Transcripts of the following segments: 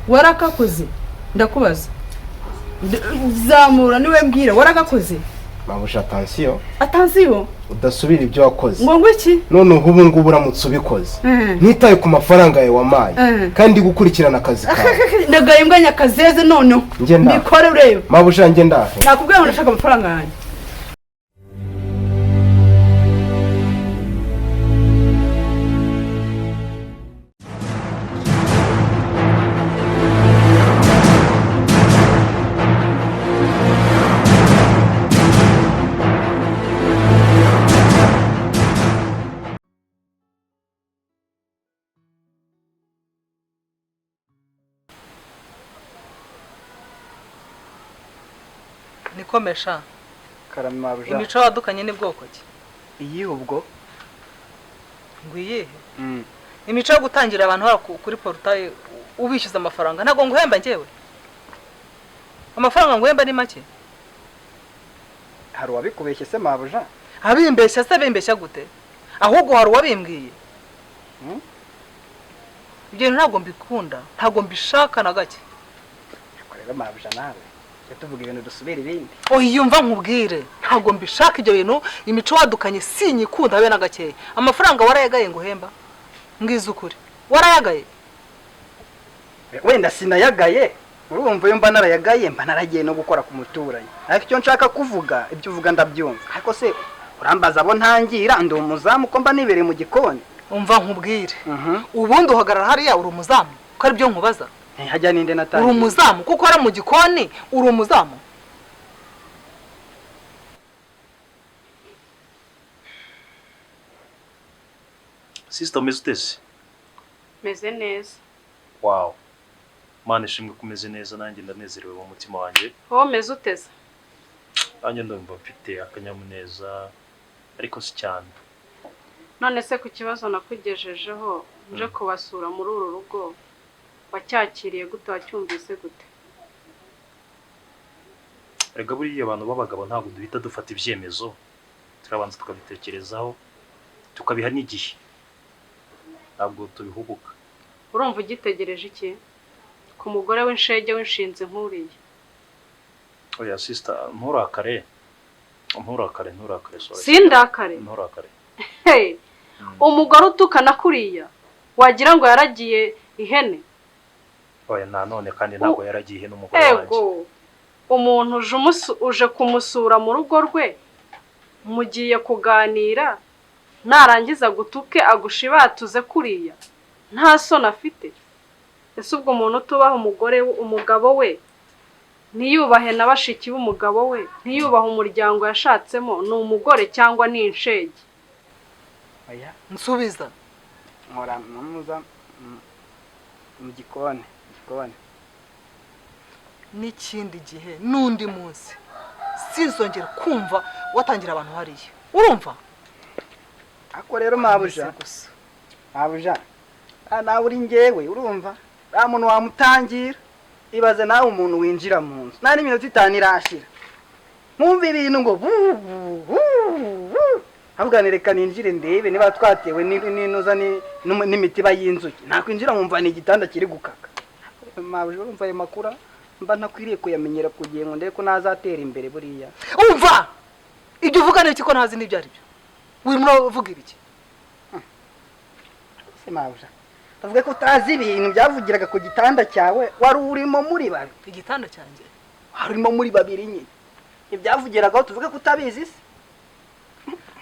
Warakakoze, ndakubaza. Zamura niwe mbwira, waragakoze? Mabuja, attention. Attention? Udasubira ibyo wakoze. Ngo iki? None ubu ngubu uramutse ubikoze, ntitaye ku mafaranga yawe wamaye, kandi gukurikirana akazi kawe. Ndagaye imbwa nyakazeze noneho. Njye ndahe. Mbikore urebe. Mabuja, njye ndahe. Nakubwiye ngo ndashaka amafaranga yanjye. Nikomesha. Karame, mabuja. Imico wadukanye ni bwoko ki? Iyihe ubwo? Ngo iyihe? Imico yo gutangira abantu hara kuri portail ubishyuza amafaranga. Ntabwo nguhemba njyewe, amafaranga nguhemba ni make. Hari uwabikubeshye se, mabuja? Abimbeshya se bimbeshya gute? Ahubwo hari uwabimbwiye. Ibyo bintu ntabwo mbikunda, ntabwo mbishaka na gake. Ariko rero mabuja, nawe tujya tuvuga ibintu dusubira ibindi. Oya, nkubwire, ntabwo mbishaka ibyo bintu. Imico wadukanye sinyikunda habe na gakeya. Amafaranga warayagaye nguhemba? Mbwiza ukuri, warayagaye? Wenda sinayagaye, urumva iyo mba narayagaye mba naragiye no gukora ku muturanyi. Ariko icyo nshaka kuvuga, ibyo uvuga ndabyumva, ariko se urambaza abo ntangira? Ndi umuzamu ko mba nibereye mu gikoni. Umva nkubwire, ubundi uhagarara hariya uri umuzamu ko ari byo nkubaza? Hajya ninde Uri natangiye? umuzamu kuko ari mu gikoni, uri umuzamu? Sister, umeze ute se? Meze neza. Wow, Mana ishimwe ko umeze neza, nanjye ndanezerewe mu mutima wanjye. Wowe umeze uteze? Nanjye ndumva mfite akanyamuneza, ariko si cyane. None se ku kibazo nakugejejeho nje kubasura muri uru rugo, wacyakiriye gute? Wacyumvise gute? Erega buriya abantu b'abagabo ntabwo duhita dufata ibyemezo, turabanza tukabitekerezaho, tukabiha n'igihe, ntabwo tubihubuka. Urumva ugitegereje iki ku mugore w'inshege w'inshinzi nk'uriya? Oya sister, nturakare, nturakare, nturakare, sorry. Sindakare? Nturakare. Hey, umugore utukana kuriya wagira ngo yaragiye ihene. Oya, nanone kandi ntabwo yaragiye n'umugore wanjye. Ego, umuntu uje kumusura mu rugo rwe, mugiye kuganira, narangiza gutuke agushibatuze kuriya nta soni afite. Ese ubwo umuntu utubaha umugore we, umugabo we, ntiyubahe na bashiki b'umugabo we, ntiyubahe umuryango yashatsemo, ni umugore cyangwa ni inshege? Oya. Nsubiza. Nkora muza mu gikoni, gikoni. N'ikindi gihe n'undi munsi sinzongera kumva watangira abantu hariya, urumva? Ariko rero mabuja, Ameze gusa. mabuja, nawe uri njyewe, urumva nta muntu wamutangira. Ibaze nawe umuntu winjira mu nzu nta n'iminota 5 irashira, nkumva ibintu ngo bu bu bu bu, avuga ni reka ninjire ndebe niba twatewe n'inuza n'imitiba y'inzuki. Nakwinjira nkumva ni igitanda kiri gukaka. Mabuja, urumva ayo makuru mba ntakwiriye kuyamenyera kugira ngo ndebe ko nazatera imbere buriya. Umva, ibyo uvuga ni iki ko ntazi n'ibyo ari byo? Urimo uravuga ibiki? Se mabuja, bavuga ko utazi ibintu byavugiraga ku gitanda cyawe wari urimo muri babiri. Igitanda cyanjye? Wari urimo muri babiri nyine, ibyavugiragaho tuvuge ko utabizi se?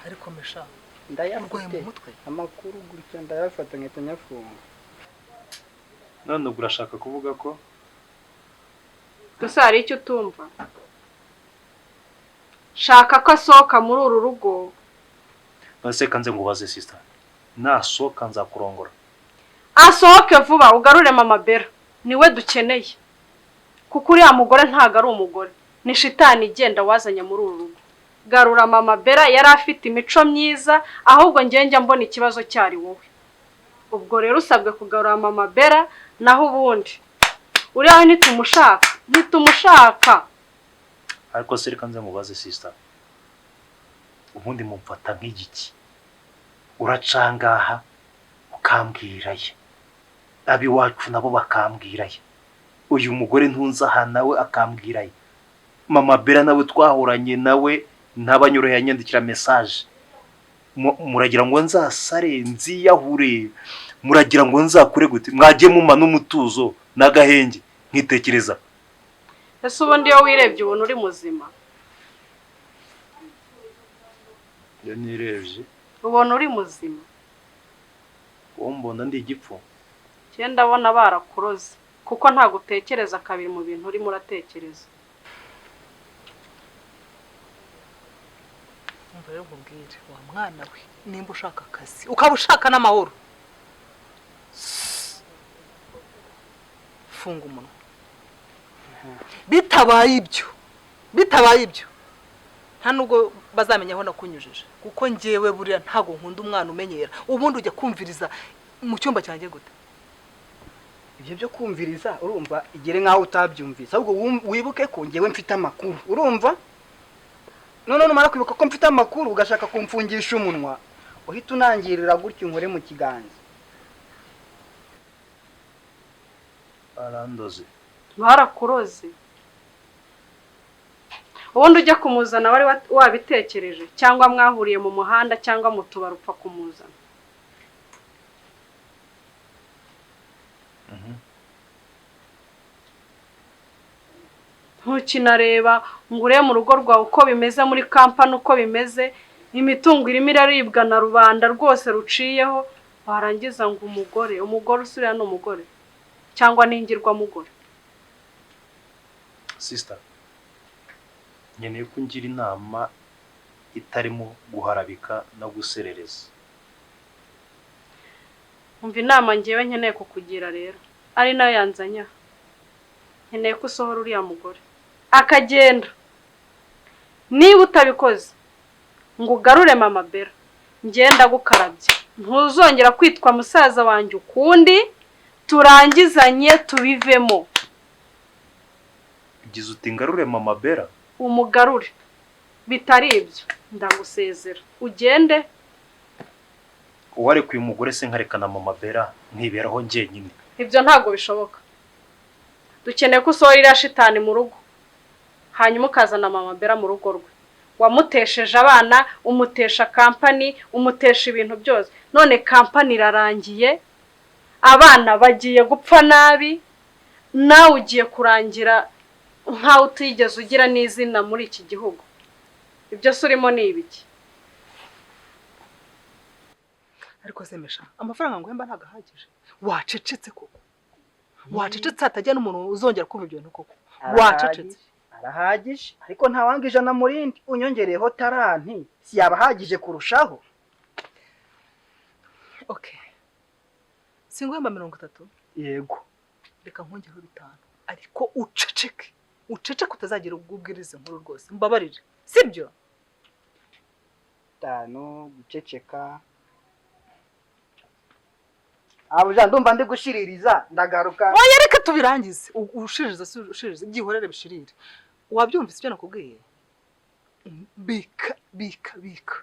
Ariko mesha, urwaye Ndayafite. mu mutwe? Amakuru gutya ndayafata nkahita nyafunga. None ubwo urashaka kuvuga ko Gusa hari icyo utumva. Shaka ko asohoka muri uru rugo. None se kanze ngubaze sister, nasohoka nzakurongora? Asohoke vuba, ugarure mama Bera, niwe dukeneye, kuko uriya mugore ntabwo ari umugore, ni shitani igenda wazanye muri uru rugo. Garura mama Bera, yari afite imico myiza, ahubwo njye njya mbona ikibazo cyari wowe. Ubwo rero usabwe kugarura mama Bera, naho ubundi uriya we ntitumushaka, ntitumushaka. Ariko se reka nze mubaze sister, ubundi mumfata nk'igiki? Uracangaha ukambwira ye, ab'iwacu nabo bakambwira ye. Uyu mugore ntunze aha nawe akambwira, Mama Bera nawe twahoranye nawe ntabanyoroheye, yanyandikira message. Muragira ngo nzasare, nziyahure? Muragira ngo nzakure gute? Mwagiye mumpa n'umutuzo n'agahenge nkitekereza. Ese ubundi iyo wirebye ubona uri muzima? Iyo nirebye? Ubona uri muzima? Uwo mbona ndi igipfu. Njye ndabona barakuroze, kuko ntabwo utekereza kabiri mu bintu urimo uratekereza. Umva rero nkubwire, wa mwana we, nimba ushaka akazi ukaba ushaka n'amahoro, funga umunwa. Bitabaye ibyo nta nubwo bazamenya aho nakunyujije, kuko njyewe buriya ntabwo nkunda umwana umenyera. Ubundi ujya kumviriza mu cyumba cyanjye gute? Ibyo byo kumviriza, urumva, igere nkaho utabyumvise. Ahubwo wibuke ko ngewe mfite amakuru, urumva? None numara kwibuka ko mfite amakuru ugashaka kumfungisha umunwa, uhita unangirira gutyo unkore mu kiganza. Arandoze. Barakuroze. Ubundi ujya kumuzana wari wabitekereje, cyangwa mwahuriye mu muhanda cyangwa mu tubari upfa kumuzana? Ntukinareba ngo urebe mu rugo rwawe uko bimeze, muri kampani uko bimeze, imitungo irimo iraribwa na rubanda rwose ruciyeho, warangiza ngo umugore, umugore usubira ni umugore cyangwa n'ingirwamugore? Sister, nkeneye ko ungira inama itarimo guharabika no guserereza. Umva inama ngewe nkeneye kukugira rero, ari nayo yanzanye aha. Nkeneye ko usohora uriya mugore akagenda. Niba utabikoze ngo ugarure Mama Bera, ngenda gukarabye, ntuzongera kwitwa musaza wanjye ukundi. Turangizanye, tubivemo. Ugize uti ngarure Mama Bera? Umugarure. Bitari ibyo ndagusezera ugende. Uwarekuye umugore se nkareka na Mama Bera nkiberaho njyenyine? Ibyo ntabwo bishoboka. Dukeneye ko usohora iriya shitani mu rugo, hanyuma ukazana Mama Bera mu rugo rwe. Wamutesheje abana, umutesha kampani, umutesha ibintu byose. None kampani irarangiye, abana bagiye gupfa nabi, nawe ugiye kurangira nkaho utigeze ugira n'izina muri iki gihugu. Ibyo se urimo ni ibiki? Ariko se Mesha, amafaranga nguhemba ntabwo ahagije? Wacecetse koko, wacecetse, hatajya n'umuntu uzongera kumva ibyo bintu koko, wacecetse. Arahagije, ariko ntawanga 100 mu rindi. Unyongereyeho 30 siyaba ahagije kurushaho? Okay, singuhemba 30? Yego. Reka nkongereho 5, ariko uceceke, uceceke, utazagira ubwo ubwiriza inkuru rwose. Mbabarire, sibyo? 5, guceceka. Abuja, ndumva ndi gushiririza, ndagaruka. Oya, reka tubirangize. Ushiririza si ushiririza, byihorere bishirire. Wabyumvise ibyo nakubwiye? Bika, bika, bika,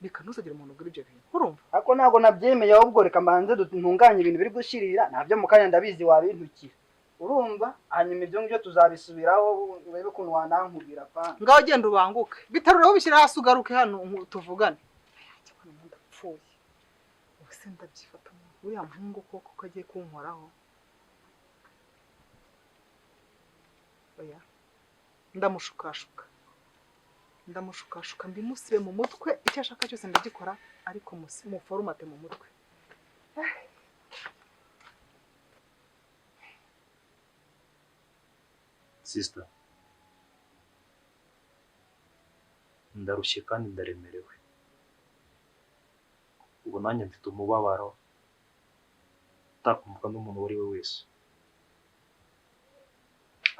bika, ntuzagire umuntu ubwira ibyo bintu, urumva? Ariko ntabwo nabyemeye. Ahubwo reka mbanze ntunganye ibintu biri gushirira ntabyo mu kanya, ndabizi wabintukira, urumva? Hanyuma ibyo ngibyo tuzabisubiraho, urebe ukuntu wanankubira pana. Ngaho genda ubanguke, biterure ubishyire hasi, ugaruke hano tuvugane. Ndapfuye ubu se, ndabyifata uriya muhungu koko ko agiye kunkoraho? Oya, ndamushukashuka, ndamushukashuka, mbimusibe mu mutwe. Icyo ashaka cyose ndagikora, ariko muforumate mu mutwe. Sister, ndarushye kandi ndaremerewe. Ubu nanjye mfite umubabaro utakumvwa n'umuntu uwo ari we wese.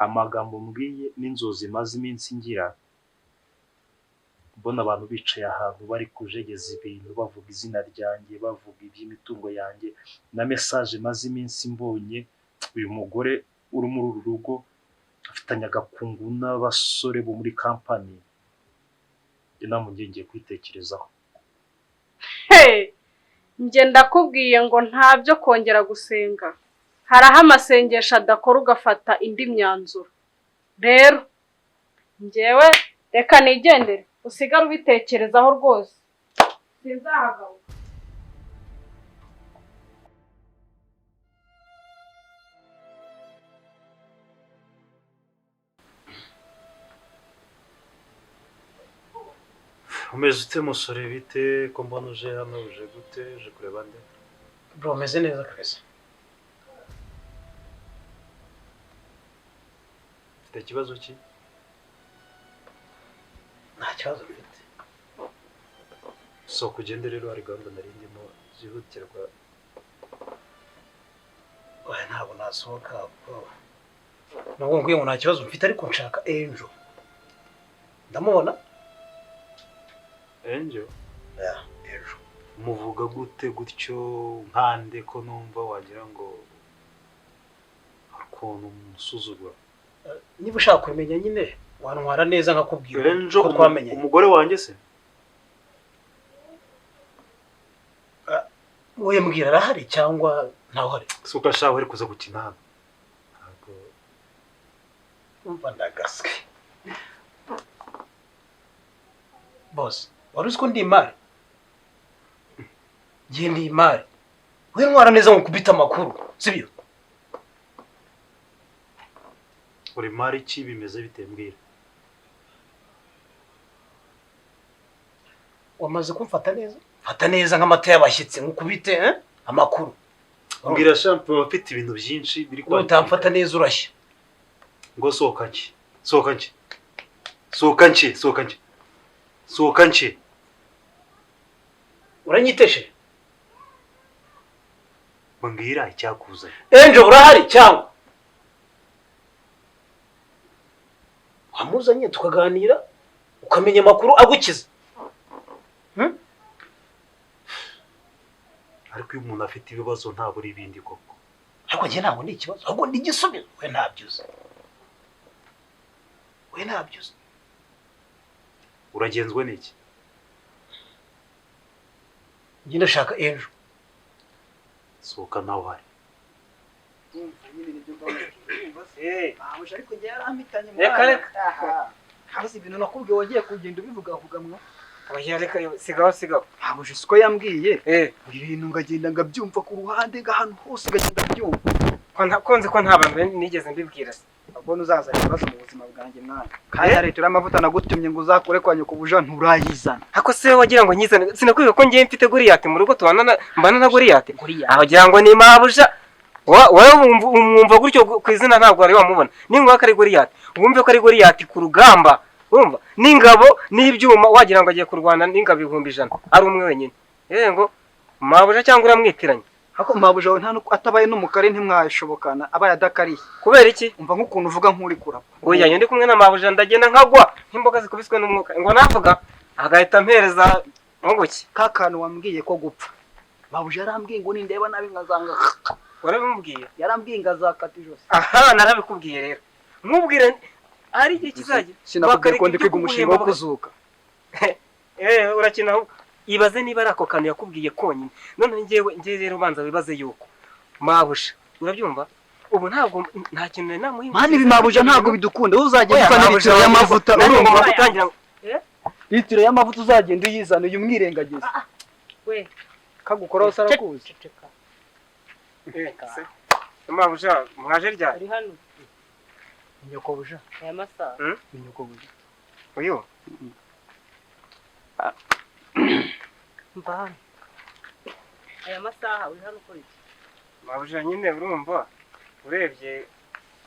Amagambo mbwiye n'inzozi maze iminsi ngira, mbona abantu bicaye ahantu bari kujegeza ibintu, bavuga izina ryanjye, bavuga iby'imitungo yanjye, na message maze iminsi mbonye uyu mugore uri muri uru rugo afitanye agakungu n'abasore bo muri kampani. Inama ngiye kwitekerezaho. Hey! Njye ndakubwiye ngo nta byo kongera gusenga. Hari aho amasengesho adakora ugafata indi myanzuro. Rero njyewe reka nigendere, usigare ubitekerezaho rwose, sinzahagaruka. Umeze ute musore, bite ko mbona uje hano, uje gute, uje kureba nde? Bro, meze neza kabisa. Ufite ikibazo ki? Nta kibazo mfite. Sohoka ugende rero, hari gahunda nari ndimo zihutirwa. Oya, ntabwo nasohoka bro. Nubwo nkwiye ngo nta kibazo mfite, ariko nshaka Angel. Ndamubona? Angel? Yeah, Angel. Muvuga gute gutyo nkande ko numva wagira ngo ukuntu musuzugura? Niba ushaka kumenya nyine wantwara neza nkakubwira Angel ko twamenye. Umugore wanjye se? Wowe mbwira, arahari cyangwa ntawuhari? Suka shawe ari kuza gukina hano. Ntabwo umva ndagaswe. Boss, wari uzi ko ndi imari? Ngiye ndi imari. We ntwara neza nkukubita amakuru, sibyo? Uri mari ki, bimeze bite mbwira? Wamaze kumfata neza? Fata neza nk'amata y'abashyitsi nkukubite amakuru. Mbwira shampoo, bafite ibintu byinshi biri kwa. Utamfata neza urashya. Ngo sohoka nki? Sohoka nki? Sohoka nki? Sohoka nki? Sohoka nki? Uranyiteshe? Mbwira icyakuzanye. Angel urahari cyangwa? Wamuzanye tukaganira ukamenya amakuru agukiza. Ariko iyo umuntu afite ibibazo ntabura ibindi koko. Ariko njye ntabwo ni ikibazo, ahubwo ni igisubizo. We ntabyo uzi. We ntabyo uzi. Uragenzwe n'iki? Njye ndashaka Angel. Sohoka nawe uhari. Reka ibintu nakubwiye wagiye kugenda ubivuga vuga mwa. Oya reka sigaho sigaho. Mabuja siko yambwiye. Ibintu ngagenda ngabyumva ku ruhande ngahantu hose ngagenda byumva. Ko nzi ko nta bantu nigeze mbibwira se. Ubwo uzaza ibibazo mu buzima bwanjye mwana. Kandi leta y'amavuta nagutumye ngo uzakore kwa nyoko buja nturayizana. Hako se wagira ngo nyizane, sinakwiye ko ngiye mfite Goliyati mu rugo tubana mbana na Goliyati. Abagira ngo ni mabuja. Wowe umwumva gutyo ku izina ntabwo wari wamubona. Ningombwa ko ari Goliyati. Wumve ko ari Goliyati ku rugamba. Urumva n'ingabo n'ibyuma wagira ngo agiye kurwana n'ingabo 100,000 ari umwe wenyine. Ngo mabuja cyangwa uramwitiranya. Hako mabuja we nta atabaye n'umukare ntimwashobokana abaye adakariye. Kubera iki? Umva nk'ukuntu uvuga nk'uri kurapa. Oya ndi kumwe na mabuja ndagenda nkagwa nk'imboga zikubiswe n'umwuka. Ngo navuga agahita ampereza nkuguki. Ka kantu wambwiye ko gupfa. Mabuja yarambwiye ngo nindeba nabi nkazanga. Warabimubwiye? Yarambwiye ngazakata ijosi. Aha narabikubwiye rero. Nkubwire ari igihe kizajya. Sinakubwiye ko ndi kwiga umushinga wo kuzuka. Urakina ahubwo. Ibaze niba ari ako kantu yakubwiye konyine. None ngewe rero ubanza wibaze yuko mabuja urabyumva ubu ntabwo nta kintu namuhinga. Mani ibi mabuja ntabwo bidukunda. Uzagenda uzana litiro y'amavuta urumva gutangira. Litiro y'amavuta uzagenda uyizana uyu mwirengagiza. We kagukoraho sarakuzi. Mabuja mwaje ryari? Uri hano. Nyoko buja. Aya masaha. Nyoko buja. Uyu. Mva hano. Aya masaha uri hano ukora iki? Mabuja nyine urumva urebye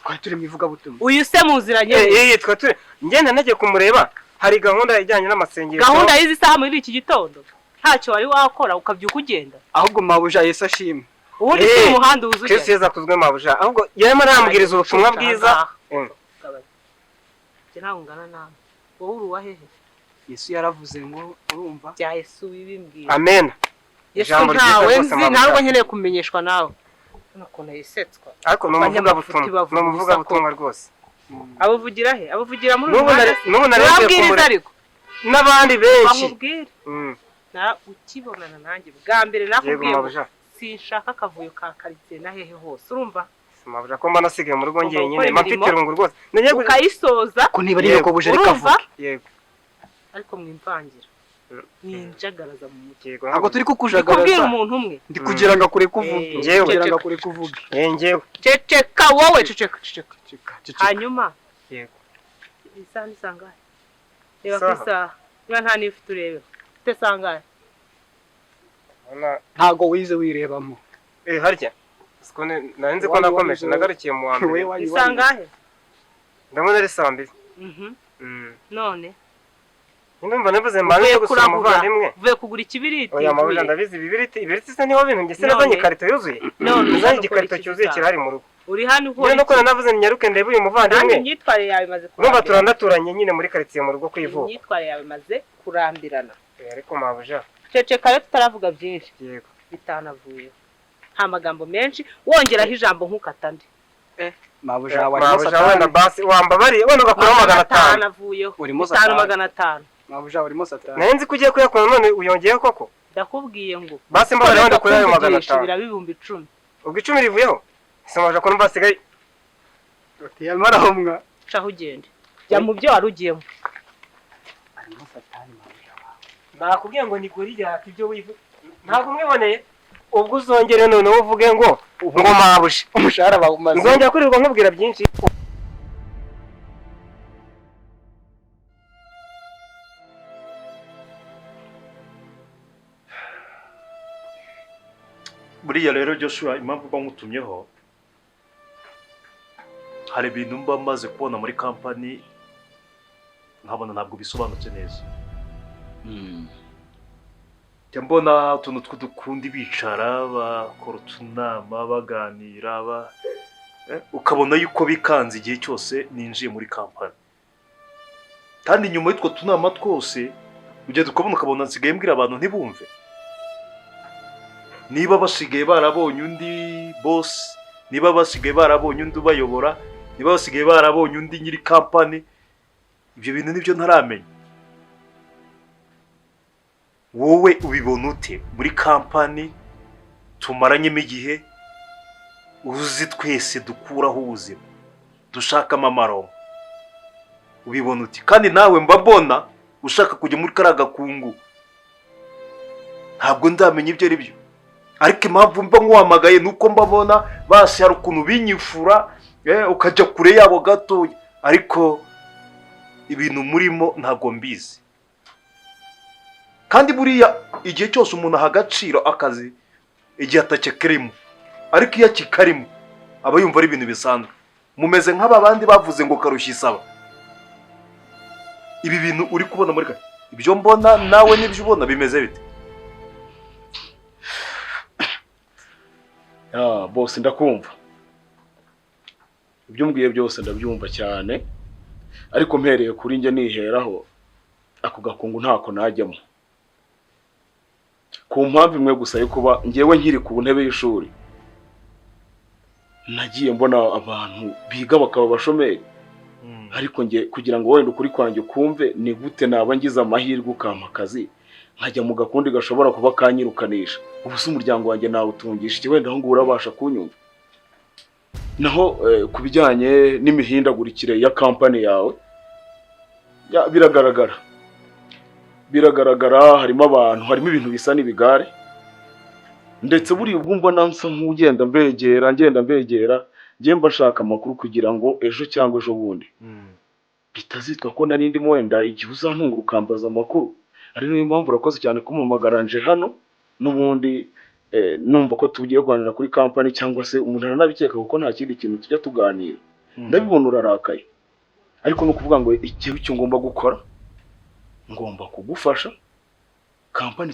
twari turi mu ivugabutumwa. Uyu se muziranye? Twa turi ngenda nagiye kumureba, hari gahunda ijyanye n'amasengesho. Gahunda y'izi saha muri iki gitondo ntacyo wari wakora ukabyuka ugenda. Ahubwo mabuja Yesu ashimwe. Ubundi si umuhanda wuzuye. Kristo Yesu akuzwe mabuja. Ahubwo yarimo arambwiriza ubutumwa bwiza. Njye ntabwo ngana nawe. Wowe uri uwa hehe? Yesu yaravuze ngo urumva bya Yesu wibimbwira. Amen. Yesu ntawe nzi, ntabwo nkeneye kumenyeshwa nawe. Ukuntu yisetswa. Ariko ni umuvugabutumwa rwose. Abuvugira he? Abuvugira muri uyu muhanda. N'ubu narebye ariko n'abandi benshi. Bamubwire. Na ukibonana nanjye bwa mbere nakubwiye. Sinshaka akavuyo ka karitsiye na hehe hose, urumva? Mabuja, ko mba nasigaye mu rugo Ugomba njyenyine, gukora mba mfite imirimo, irungu rwose. Nagiye ukayisoza. Ko niba ari nyokobuje, reka Urumva? avuge. Yego. Ariko mwimvangira, mwinjagaraza mu mutwe. Yego. Ntabwo turi Ndi kubwira kukujagaraza. umuntu umwe. Ndi kugira ngo akure kuvuge. Eh, Njyewe. Kugira ngo akure kuvuge. Eh, njyewe. Ceceka wowe, ceceka, ceceka. Ceceka. Hanyuma Yego. Isaha ni sangahe? Reba ku Isaha. isaha, niba nta niyo ufite urebe ufite sangahe. Ubona- Ntabwo wize wirebamo. Eh, harya siko nari nzi ko Wanyu nakomeje wanyu- nagarukiye mu wa mbere. Wowe wanyu- Ni sangahe? Ndabona ari saa 2. None Ndumva navuze mbanze uvuye gusura kurahura, umuvandimwe. uvuye kugura ikibiriti. Oya mabuja, uvuye. ndabizi, ibibiriti se niho bintu njye None. sinazanye ikarito yuzuye. None Nazanye hano ukora igikarito iki cyuzuye isaha? kirahari mu rugo. Uri hano ukora Nyine nuko iki? nanavuze nyaruke ndebe uyu Kandi muvandimwe. imyitwarire yawe imaze Urumva, kurambirana. turanaturanye nyine muri karitsiye mu rugo kwivuka. Imyitwarire yawe imaze kurambirana. Eh, ariko mabuja. Ceceka rero, tutaravuga byinshi. Yego. Bitanavuyeho, nta magambo menshi, wongeraho ijambo nk'ukata ndi. Mabuja wawe arimo Mabuja, wenda satani. basi wambabariye wenda ugakuraho 500. Avuyeho. Urimo 500, satani. 500. Mabuja, urimo satani. Nari nzi ko ugiye kuyakura none uyongeyeho koko. Ndakubwiye ngo Basi mbabarira wenda kuri ayo magana kumvugisha atanu. Biraba 10,000. Ubwo 10 rivuyeho ese mabuja, ko numva hasigaye? Yarimo arahomwa. Caho ugende, jya mu byo wari ugiyemo. Arimo satani mabuja wawe. Nakubwiye ngo ni Goliyati, ibyo wivuga ntabwo umwiboneye. Ubwo uzongere noneho uvuge ngo mabuja. Umushahara bawumaze. Nzongera kwirirwa nkubwira byinshi. Buriya rero Joshua, impamvu mba nkutumyeho, hari ibintu mba maze kubona muri kampani nkabona ntabwo bisobanutse neza. Njya mbona utuntu tw'udukundi bicara bakora utunama baganira ukabona yuko bikanze igihe cyose ninjiye muri kampani. Kandi nyuma y'utwo tunama twose ugenda ukabona nsigaye mbwira abantu ntibumve. Niba basigaye barabonye undi boss, niba basigaye barabonye undi ubayobora, niba basigaye barabonye undi nyiri kampani, ibyo bintu nibyo ntaramenya. Wowe ubibona ute muri kampani tumaranyemo igihe, uzi twese dukuraho ubuzima dushakamo amaronko? Ubibona uti? Kandi nawe mba mbona ushaka kujya muri kariya gakungu, ntabwo ndamenya ibyo ari byo. Ariko impamvu mba nkuhamagaye ni uko mbabona basi hari ukuntu binyifura, ukajya kure yabo gatoya, ariko ibintu murimo ntabwo mbizi. Kandi buriya igihe cyose umuntu aha agaciro akazi igihe atakikarimo, ariko iyo akikarimo aba yumva ari ibintu bisanzwe. Mumeze nk'aba bandi bavuze ngo karushya isaba. Ibi bintu uri kubona muri kare, ibyo mbona nawe n'ibyo ubona bimeze bite? Ya bose, ndakumva ibyo umbwiye byose, ndabyumva cyane, ariko mpereye kuri njye niheraho, ako gakungu ntako najyamo ku mpamvu imwe gusa yo kuba njyewe nkiri ku ntebe y'ishuri nagiye mbona abantu biga bakaba abashomeri. Ariko njye kugira ngo wenda ukuri kwanjye ukumve, ni gute naba ngize amahirwe ukampa akazi nkajya mu gakundi gashobora kuba kanyirukanisha? Ubu se umuryango wanjye nawutungisha iki? Wenda aho ngaho urabasha kunyumva. Naho ku bijyanye n'imihindagurikire ya kampani yawe, ya, biragaragara harimo abantu, harimo ibintu bisa n'ibigare. Ndetse buriya ubwo mbona nsa nk'ugenda mbegera, ngenda mbegera, njye mba nshaka amakuru kugira ngo ejo cyangwa ejo bundi bitazitwa ko nari ndimo, wenda igihe uzantungura ukambaza amakuru. Ari niyo mpamvu urakoze cyane kumpamagara nje hano. N'ubundi numva ko tugiye kuganira kuri kampani, cyangwa se umuntu aranabikeka kuko nta kindi kintu tujya tuganira. Ndabibona urarakaye, ariko ni ukuvuga ngo igihe icyo ngomba gukora, ngomba kugufasha kampani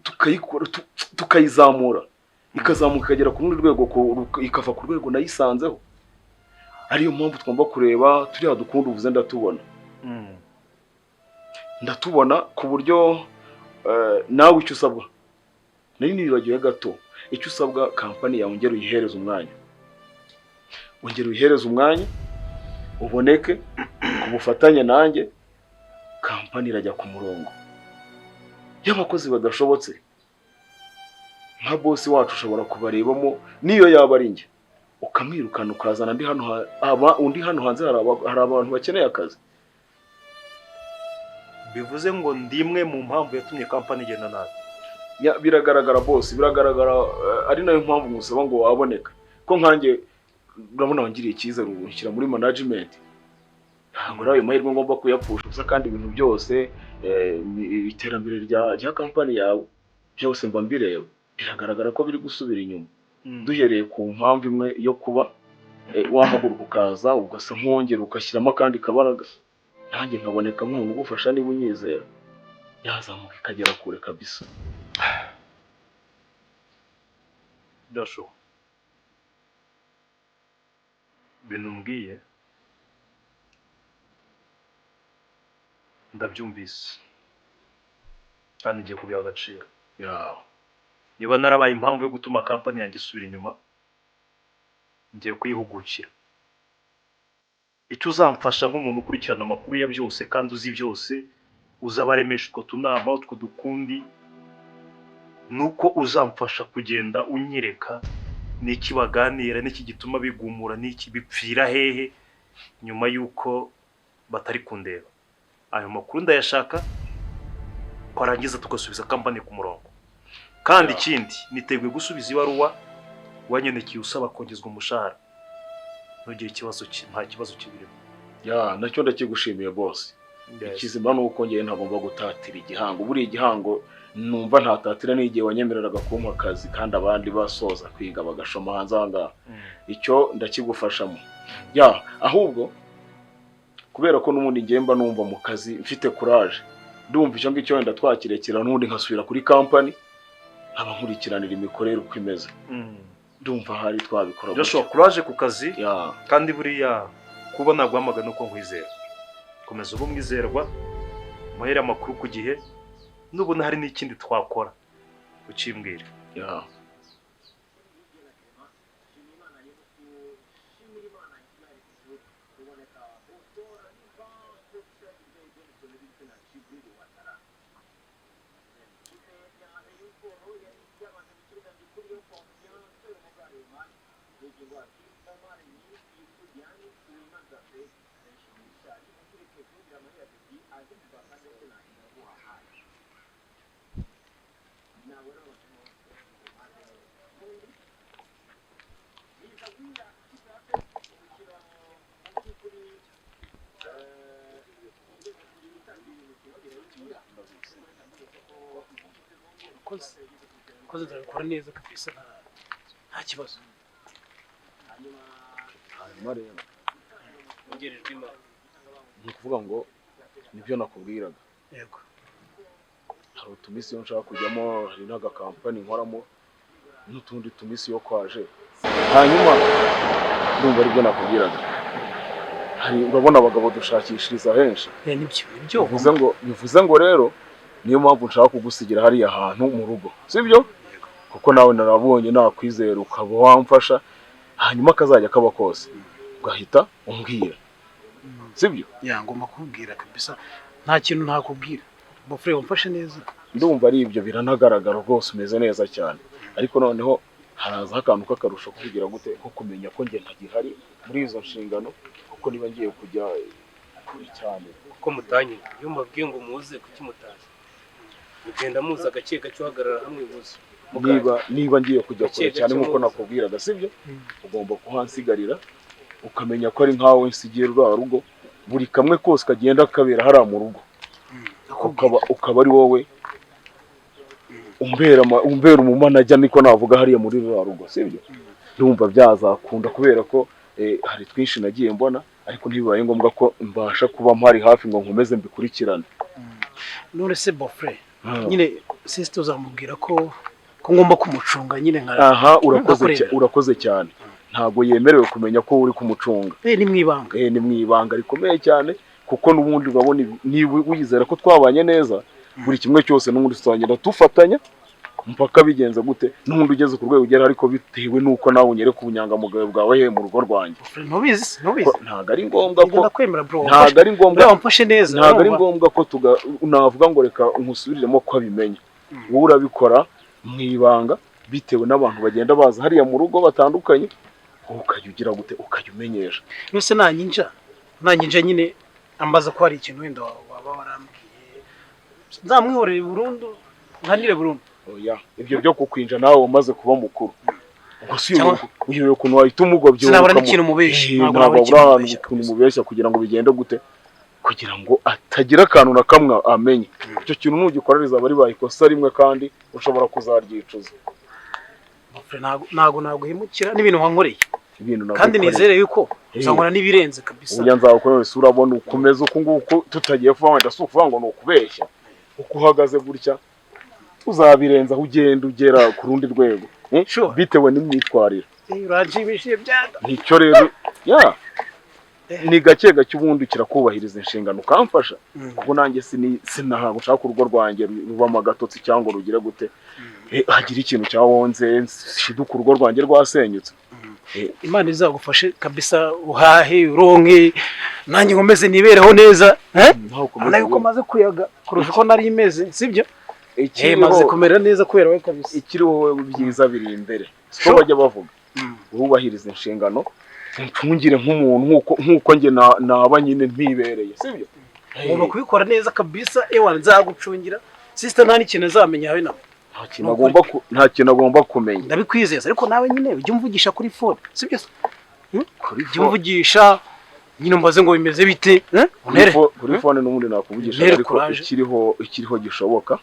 tukayikora, tukayizamura, ikazamuka ikagera ku rundi rwego, ikava ku rwego nayisanzeho. Ariyo mpamvu tugomba kureba turiya dukunda uvuze. Ndatubona ku buryo nawe icyo usabwa, nari nibagiwe gato, icyo usabwa, kampani yawe ongera uyihereze umwanya, ongera uyihereze umwanya, uboneke ku bufatanye nanjye, kampani irajya ku murongo. Iyo abakozi badashobotse Nka boss wacu ushobora kubarebamo, niyo yaba ari njye, ukamwirukana ukazana andi hano, undi hano hanze hari abantu bakeneye akazi. Bivuze ngo ndimwe mu mpamvu yatumye kampani igenda nabi. Ya, biragaragara boss, biragaragara, ari nayo mpamvu musaba ngo waboneka ko nkanjye urabona wangiriye icyizere unshyira muri management, ntabwo ari ayo mahirwe ngomba kuyapfusha ubusa. Kandi ibintu byose, iterambere rya kampani yawe byose mba mbireba, biragaragara ko biri gusubira inyuma, duhereye ku mpamvu imwe yo kuba wahaguruka ukaza ugasa nk'uwongera ugashyiramo akandi kabaraga, nanjye nkaboneka nk'umuntu ugufasha. Niba unyizera yazamuka ikagera kure kabisa. Joshua, ibintu umbwiye ndabyumvise kandi ngiye kubiha agaciro. Niba narabaye impamvu yo gutuma kampani yanjye isubira inyuma, ngiye kuyihugukira. Icyo uzamfasha nk'umuntu ukurikirana amakuru ya byose kandi uzi byose, uzabaremesha utwo tunama, utwo dukundi, nuko uzamfasha kugenda unyereka n'iki baganira, n'iki gituma bigumura, n'iki bipfira hehe nyuma y'uko batari kundeba. Ayo makuru ndayashaka, twarangiza tugasubiza kampani ku murongo. Kandi ikindi, niteguye gusubiza ibaruwa wanyandikiye usaba kongezwa umushahara. Ntugire ikibazo, nta kibazo kibirimo. Ya, nacyo ndakigushimiye boss. Ikizima ni uko ngewe ntagomba gutatira igihango. Buriya igihango numva ntatatira ni igihe wanyemereraga kumpa akazi kandi abandi basoza kwiga bagashoma hanze aha ngaha. Icyo ndakigufashamo. Ya, ahubwo kubera ko n'ubundi ngewe mba numva mu kazi mfite courage, ndumva icyo ngicyo wenda twakirekera n'ubundi nkasubira kuri company nkaba nkurikiranira imikorere uko imeze. Ndumva hari twabikora. Joshua, courage ku kazi. Kandi buriya kuba naguhamagara nuko nkwizera. Komeza ube umwizerwa, muhere amakuru ku gihe, nubona hari n'ikindi twakora ukimbwira. Koze ndabikora neza kabisa, nta kibazo. Hanyuma rero Ongerejwe imana. Ni ukuvuga ngo nibyo nakubwiraga. Yego. Hari utumisi yo nshaka kujyamo, hari n'agakampani nkoramo n'utundi tumisi yo kwaje. Hanyuma ndumva aribyo nakubwiraga. Hari urabona abagabo dushakishiriza henshi. Nibyo, nibyo. Bivuze ngo rero niyo mpamvu nshaka kugusigira hariya hantu mu rugo, sibyo? Kuko nawe narabonye nakwizera ukaba wamfasha, hanyuma kazajya kaba kose ugahita umbwira, sibyo? Ya, ngomba kubwira kabisa, nta kintu ntakubwira. Bofre wamfashe neza. Ndumva ari ibyo, biranagaragara rwose umeze neza cyane. Ariko noneho haraza akantu k'akarusho kugira gute ko kumenya ko njye ntagihari muri izo nshingano, kuko niba ngiye kujya kure cyane. Kuko mutanye iyo mubabwiye ngo muze kuki mutazi, mugenda muza gake gake uhagarara hamwe muze. Niba ngiye kujya kure cyane nkuko nakubwiraga, sibyo? Ugomba kuhansigarira ukamenya ko ari nkawe nsigiye rwa rugo, buri kamwe kose kagenda kabera hariya mu rugo, ukaba ari wowe umbera umumanajya, niko navuga hariya muri rwa rugo, sibyo? Ndumva byazakunda kubera ko hari twinshi nagiye mbona, ariko ntibibaye ngombwa ko mbasha kuba mpari hafi ngo nkomeze mbikurikirane. None se Bofre, nyine sister uzamubwira ko ngomba kumucunga nyine nka aha? Urakoze cyane. Ntago yemerewe kumenya ko uri kumucunga. Ni mwibanga. Ni mwibanga rikomeye cyane, kuko n'ubundi urabona niba wizera ko twabanye neza, buri kimwe cyose n'ubundi tuzagenda tufatanya mpaka bigenze gute, n'ubundi ugeze ku rwego ugera, ariko bitewe nuko nawe unyereka ubunyangamugayo bwawe he mu rugo rwanjye. Ntubizi, ntubizi. Ntago ari ngombwa ko ndakwemera bro. Ntago ari ngombwa. Wamfashe neza. Ntago ari ngombwa ko navuga ngo reka nkusubiriremo ko abimenya. Wowe urabikora mu ibanga, Bitewe n'abantu bagenda baza hariya mu rugo batandukanye, ukajya ugira gute, ukajya umenyesha. Nuse nanyinja nyine ambaza ko hari ikintu wenda waba warambwiye, nzamwihorere burundu, nkanire burundu. Oya, ibyo byo kukwinja nawe umaze kuba mukuru. Ubwo si uyu ukuntu wahita umugobye, sinabura n'ikintu mubeshya. Ntabwo abura ikintu mubeshya kugira ngo bigende gute, kugira ngo atagira akantu na kamwe amenye. Icyo kintu nugikora rizaba ribaye ikosa rimwe kandi ushobora kuzaryicuza. Ntago naguhemukira n'ibintu wankoreye, kandi nizere yuko uzangora n'ibirenze kabisa. Uya nzagukorera isura, urabona ukomeza uku nguku tutagiye kuva wenda si ukuvuga ngo ni ukubeshya, uko uhagaze gutya uzabirenza aho ugenda ugera ku rundi rwego bitewe n'imyitwarire. Uranshimishije byada. Nicyo rero ya ni gake gake ubundi kirakubahiriza inshingano ukamfasha, kuko nanjye sinahabwo ushaka urugo rwanjye rubamo agatotsi cyangwa rugire gute, hagira ikintu cyawonze shiduka urugo rwanjye rwasenyutse. Imana izagufashe kabisa, uhahe uronke, nanjye nkomeze nibereho neza. Nayo uko maze kuyaga kurusha uko nari imeze, sibyo? Maze kumera neza kubera we kabisa. Ikiriho wowe byiza biri imbere, siko bajya bavuga, wubahiriza inshingano, ntungire nk'umuntu nkuko nge naba nyine ntibereye, sibyo? Ugomba kubikora neza kabisa. Ewa nzagucungira sister, nta n'ikintu azamenya habe nawe. Nta kintu agomba kumenya, ndabikwizeza. Ariko nawe nyine ujye umvugisha kuri phone, sibyo? Ujye umvugisha nyine umbaze ngo bimeze bite. Kuri phone n'ubundi nakuvugisha, ariko ikiriho gishoboka,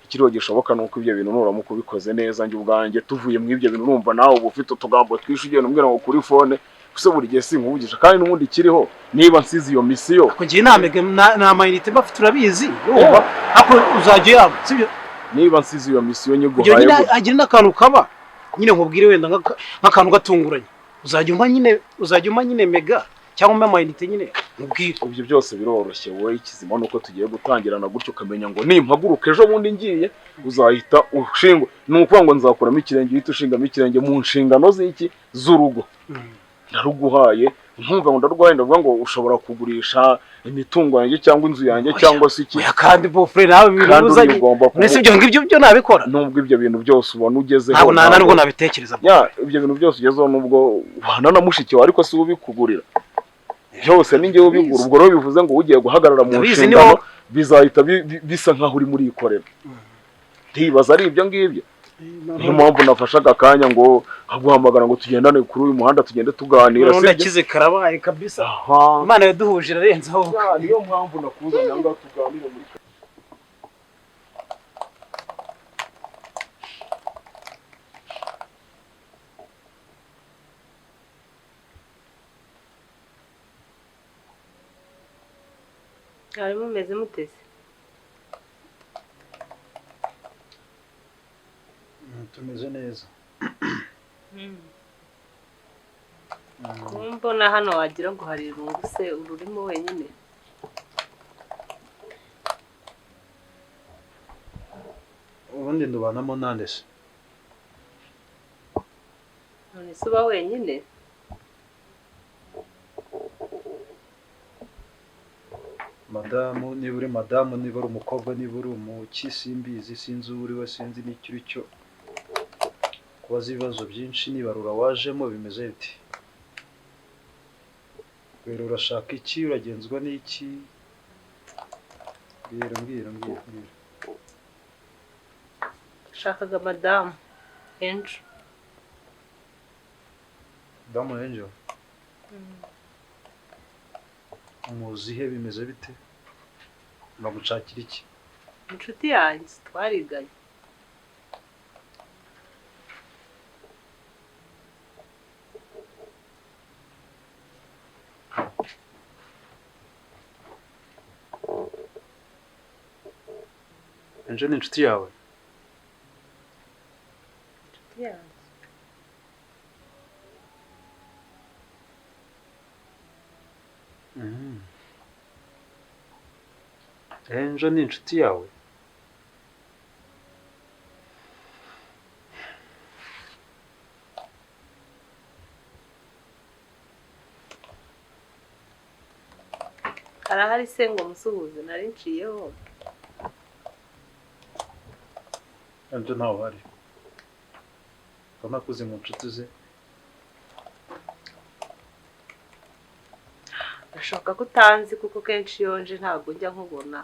ikiriho gishoboka nuko ibyo bintu nuramuka ubikoze neza, njye ubwanjye tuvuye mu ibyo bintu urumva nawe uba ufite utugambo twinshi ugenda umbwira ngo kuri phone, gusa buri gihe sinkuvugisha. Kandi n'ubundi ikiriho niba nsize iyo misiyo, ko ngiye nta mayinite mba mfite urabizi, urumva ako uzajya yaba, sibyo? Niba nsize iyo misiyo nyiguhaye, agira n'akantu kaba nyine nkubwire wenda nk'akantu gatunguranye, uzajya umpa nyine mega cyangwa umpa amayinite nyine nkubwire. Ibyo byose biroroshye, wowe ikizima nuko tugiye gutangirana gutyo ukamenya ngo nimpaguruka ejo bundi ngiye uzahita ushingwa. Ni ukuvuga ngo nzakuramo ikirenge uhita ushingamo ikirenge mu nshingano z'iki z'urugo. Ndaruguhaye, ntumva ngo ndaruguhaye, ndavuga ngo ushobora kugurisha imitungo yanjye cyangwa inzu yanjye cyangwa se iki. Kandi bofre nawe bibuzanye, nese ibyo ngibyo byo nabikora. Nubwo ibyo bintu byose ubona ugezeho, ntabwo ntabwo nabitekereza. Ya ibyo bintu byose ugezeho nubwo ubana na mushiki wawe, ariko si ubikugurira byose ni njye ubigura. Ubwo rero bivuze ngo ugiye guhagarara mu nshingano bizahita bisa nkaho uri muri ikorera. Ntibaza ari ibyo ngibyo. Niyo mpamvu nafashaga akanya ngo aguhamagara ngo tugendane kuri uyu muhanda tugende tuganira, sibyo? Ndakize karabaye kabisa. Imana yaduhuje irarenzaho. Niyo mpamvu nakuzanye ngo tuganire muri Mwari mumeze muteze? Tumeze neza. Kumbona hano wagira ngo hari irungu se ururimo wenyine? Ubundi ndubanamo nande se? None se uba wenyine? Madamu, niba uri madamu, niba uri umukobwa, niba uri umuki, simbizi, sinzi uwo uri we, sinzi n'icyo uri cyo. Kubaza ibibazo byinshi nibarura wajemo bimeze bite? Rero urashaka iki, uragenzwa n'iki? Mbwira mbwira mbwira mbwira. Shakaga madamu Angel. Madamu Angel? Umuzihe bimeze bite? Bagushakira iki? Inshuti yanjye twariganye. Angel ni inshuti yawe? Inshuti yanjye. Angel ni inshuti yawe? Arahari se ngo musuhuze, nari nciyeho. Angel ntawe uhari. Ko nakuze mu nshuti ze. Birashoboka ko utanzi kuko kenshi iyo nje ntabwo njya nkubona.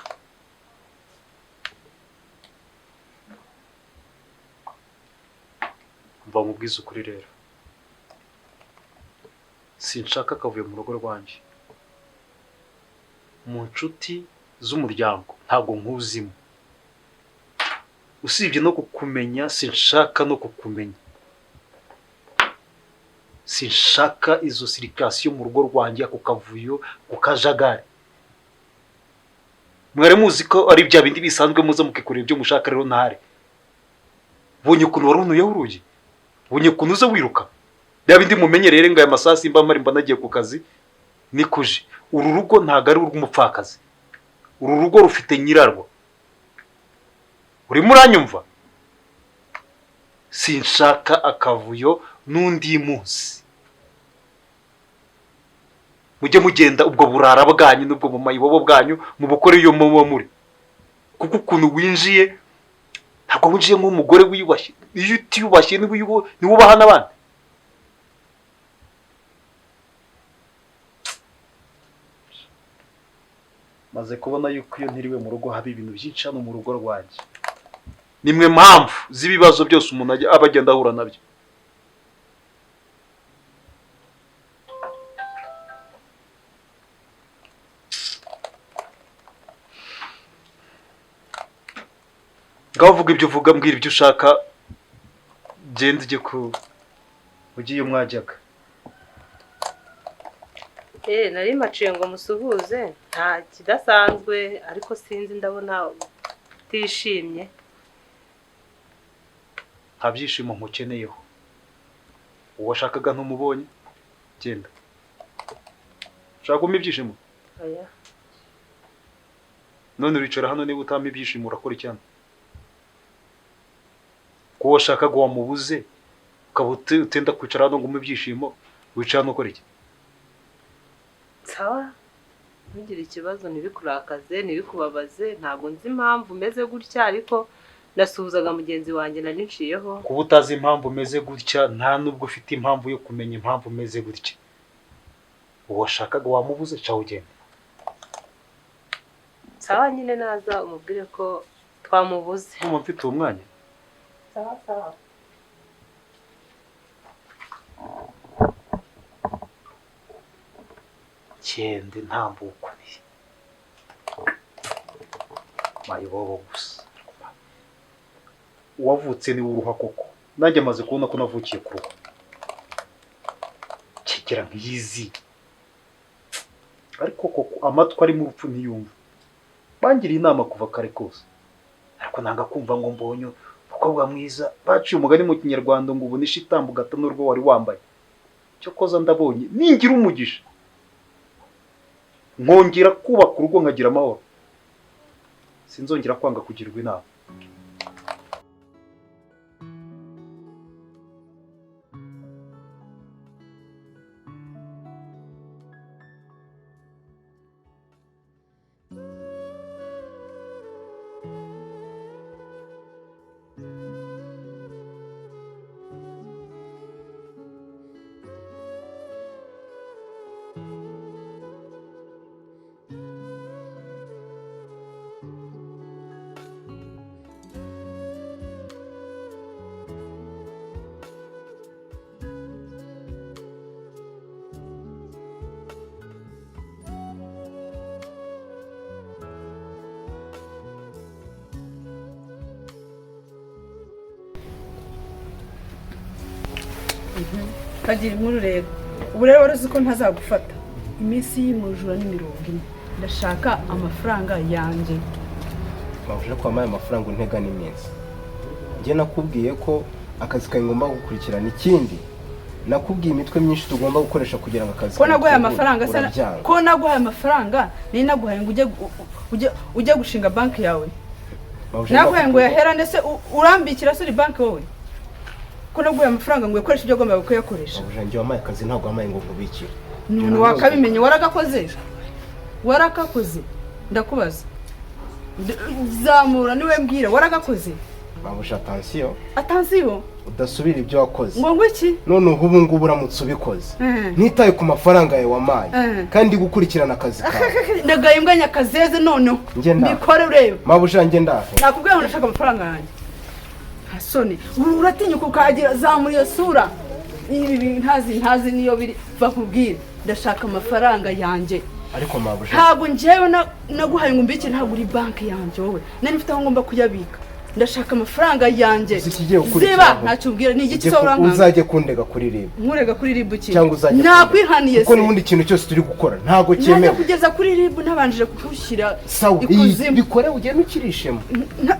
Mva nkubwize ukuri rero, sinshaka akavuyo mu rugo rwanjye. Mu nshuti z'umuryango ntabwo nkuzimo. Usibye no kukumenya, sinshaka no kukumenya. Sinshaka izo sirikasiyo mu rugo rwanjye, ako kavuyo, ku kajagari. Mwari muzi ko ari bya bindi bisanzwe muza mukikorera ibyo mushaka, rero ntare. Bonye ukuntu warunuyeho urugi, bonye ukuntu uza wiruka. Bya bindi mumenyereye ngo aya masaha simba mpari mba nagiye ku kazi, nikuje. Uru rugo ntabwo ari urw'umupfakazi. Uru rugo rufite nyirarwo. Urimo uranyumva? Sinshaka akavuyo n'undi munsi. Mujye mugenda ubwo burara bwanyu n'ubwo bumayibobo bwanyu mubukore iyo muba muri. Kuko ukuntu winjiye ntabwo winjiye nk'umugore wiyubashye. Iyo utiyubashye niwubaha n'abandi. Maze kubona yuko iyo ntiriwe mu rugo haba ibintu byinshi hano mu rugo rwanjye. Nimwe mpamvu z'ibibazo byose umuntu aba agenda ahura nabyo. Ngaho uvuga ibyo uvuga, mbwira ibyo ushaka, genda ujye ku ugiye mwajyaga. Nari maciye ngo musuhuze, nta kidasanzwe ariko sinzi ndabona utishimye. Nta byishimo nkukeneyeho. Uwashakaga ntumubonye, genda. Ushaka kumpa ibyishimo? Oya. None uricara hano niba utampa ibyishimo urakora iki hano? Ko washakaga wamubuze, ukaba utenda kwicara hano ngo umpe ibyishimo, wicara hano ukora iki? Sawa, ntugire ikibazo, ntibikurakaze, ntibikubabaze, ntabwo nzi impamvu umeze gutya ariko nasuhuzaga mugenzi wanjye nari nciyeho. Kuba utazi impamvu umeze gutya, nta nubwo ufite impamvu yo kumenya impamvu umeze gutya. Uwashakaga wamubuze, ca ugenda. Sawa nyine naza umubwire ko twamubuze. Ndumva mfite uwo mwanya. Sawa sawa. Kende ntambuko ni mayibobo gusa. Uwavutse ni uruha koko. Nanjye amaze kubona ko navukiye ku ruha. Kigera nkizi. Ariko koko amatwi ari mu rupfu ntiyumva. Bangiriye inama kuva kare kose. Ariko nanga kumva ngo mbonye umukobwa mwiza. Baciye umugani mu Kinyarwanda ngo ubone ishitambo ugata n'urwo wari wambaye. Cyo koza ndabonye ningira umugisha, nkongera kubaka urugo nkagira amahoro, sinzongera kwanga kugirwa inama. Kagira inkuru rero. Ubu rero wari uzi ko ntazagufata. Iminsi y'imujura ni 40. Ndashaka amafaranga yanjye. Bavuze ko wampaye amafaranga untega n'iminsi. Njye nakubwiye ko akazi kawe ngomba gukurikirana. Ikindi nakubwiye imitwe myinshi tugomba gukoresha kugira ngo akazi ko naguhaye amafaranga se, ko naguhaye amafaranga ni naguhaye ngo ujye gushinga banki yawe. Naguhaye ngo yahera ndetse urambikira se banki wowe. Ko naguhaye amafaranga ngo ukoreshe ibyo ugomba kuyakoresha. Njye wampaye akazi ntabwo wampaye ngo nkubikire. None wakabimenye, waragakoze. Warakakoze. Ndakubaza. Zamura niwe mbwira, waragakoze. Mabuja, attention. Attention. Udasubira ibyo wakoze. Ngo iki? None ubu ngubu uramutse ubikoze, ntitaye ku mafaranga yawe wamaye kandi gukurikirana akazi kawe. Ndagaye imbwa nyakazeze noneho. Mbikore urebe. Mabuja, njye ndahe. Nakubwiye ngo ndashaka amafaranga yanjye. Hasoni, uratinyuka ukagira zamura iyo sura. Ibi ntazi niyo biri bakubwira. Ndashaka amafaranga yanjye. Ariko mabuja, ntabwo njyewe naguhaye ngo mbike, ntabwo uri banki yanjye wowe. Nari mfite aho ngomba kuyabika. Ndashaka amafaranga yanjye. Ziba ntacyo ubwira ni igiki se urankanga. Uzajye kundega kuri RIB. Nkurega kuri RIB ki? Cyangwa uzajye nakwihaniye se. Kuko n'ubundi ikintu cyose turi gukora ntago cyemewe. Najya kugeza kuri RIB ntabanjije kugushyira ikuzimu. Bikore ugende ukirishemo.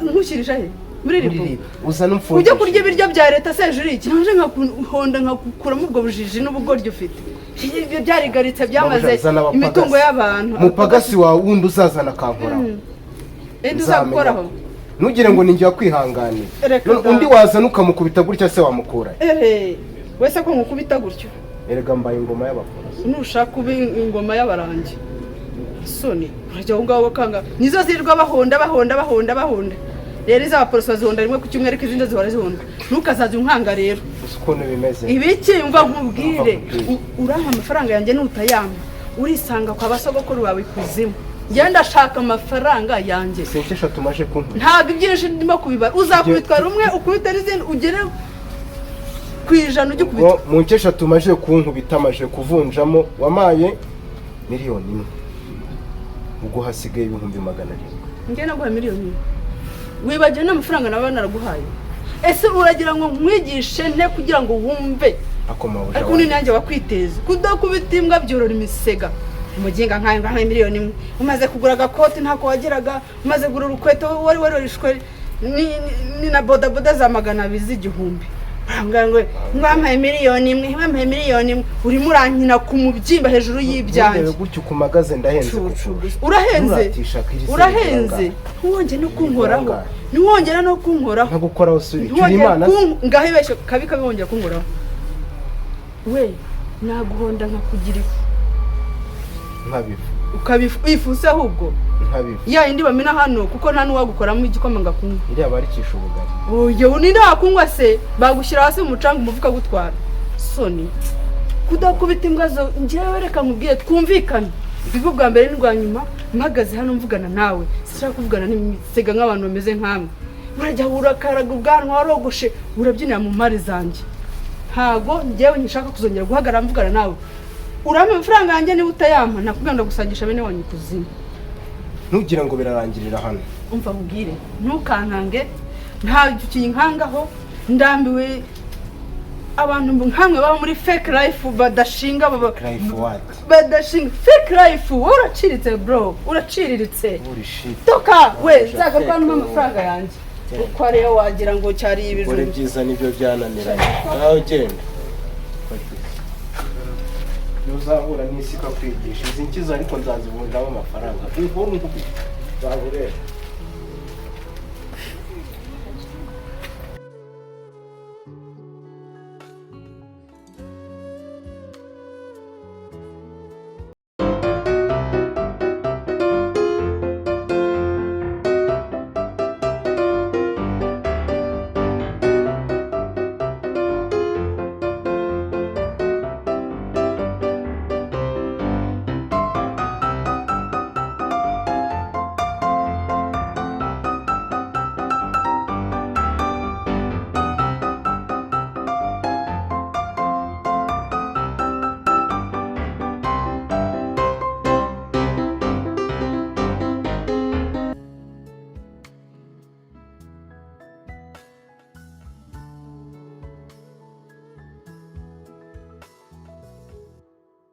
Nkukirisha he? Muri RIB. Uzana umfungisha. Ujye kurya ibiryo bya leta se juri iki? Nje nkakuhonda nkakukuramo ubwo bujiji n'ubugoryi ufite. Ibyo byarigaritse byamaze imitungo y'abantu. Mupagasi wawe wundi uzazana kankoraho. Indi uzagukoraho. Ntugire ngo ninjye wakwihanganiye. Undi wazana ukamukubita gutya se wamukura. Wese ko nkukubita gutyo. Erega mbaye ingoma y'abaporoso. Nushaka ube ingoma y'abarangi. Soni, urajya aho ngaho bakanga. Nizo zirirwa bahonda bahonda bahonda bahonda. Rero iz'abaporoso bazihonda rimwe ku cyumweru ariko izindi zihora zihonda. Ntukazaze unkanga rero. Uzi ukuntu bimeze. Ibiki mva nkubwire. Urampa amafaranga yanjye nutayampa. Urisanga kwa basogokuru bawe ikuzimu. Njye ndashaka amafaranga yanjye. Sinke eshatu maje kunkubita. Ntabwo ibyinshi ndimo kubibara. Uzakubitwa rumwe ukubita n'izindi ugere ku 100 ujye ukubita. Mu nke eshatu maje kunkubita maje kuvunjamo wamaye 1,000,000. Ubwo hasigaye 700,000. Njye naguha 1,000,000. Wibagiwe n'amafaranga naba naraguhaye. Ese uragira ngo nkwigishe nte kugira ngo wumve? Ariko ni nanjye wakwiteza. Kudakubita imbwa byorora imisega. Umuginga nkaye ngahaye 1,000,000. Umaze kugura agakoti ntako wageraga, umaze kugura urukweto wari warorishwe ni na boda boda za 200 z'igihumbi. Ngangwe ngwampaye 1,000,000, wampaye 1,000,000, urimo urankina ku mubyimba hejuru y'ibyanjye. Gutyo kumagaze ndahenze. Urahenze. Urahenze. Ntiwongere no kunkoraho. Ntiwongera no kunkoraho. Ntagukoraho subi. Cyuri Imana. Ngaho ibeshye kabi kabi wongera kunkoraho. We naguhonda nkakugira ifu. Nkabifu. Ukabifu ifuse ahubwo. Nkabifu. Ya indi bamena hano kuko nta nuwagukoramo igikoma ngakunywa. Iriya barikisha ubugari. Oye uninde wakunywa se bagushyira hasi mu mucanga umuvuka gutwara. Soni. Kudakubita imbwa zo njyewe reka nkubwiye twumvikane. Bivu bwa mbere n'urwa nyuma mpagaze hano mvugana nawe. Sinshaka kuvugana n'imisega nk'abantu bameze nkamwe. Urajya urakaraga ubwanwa warogoshe urabyinira mu mari zanjye. Ntago njyewe nshaka kuzongera guhagarara mvugana nawe. Urampa amafaranga yanjye niba utayampa nakubwira ndagusangisha bene wanyu kuzimu. Ntugira ngo birarangirira hano. Umva nkubwire ntukankange nta kinkangaho ndambiwe abantu nkamwe baba muri fake life badashinga baba life what? Badashinga fake life. Uraciriritse bro, uraciriritse. Toka we nzagaruka ntumpa amafaranga yanjye. Uko ariyo wagira ngo cyari ibijumba. Gore byiza nibyo byananiranye. Nawe ugenda. Uzahura n'isi ikakwigisha izi nkizo ariko nzazivunjamo amafaranga. Inkuru nkubita. Nzahurera.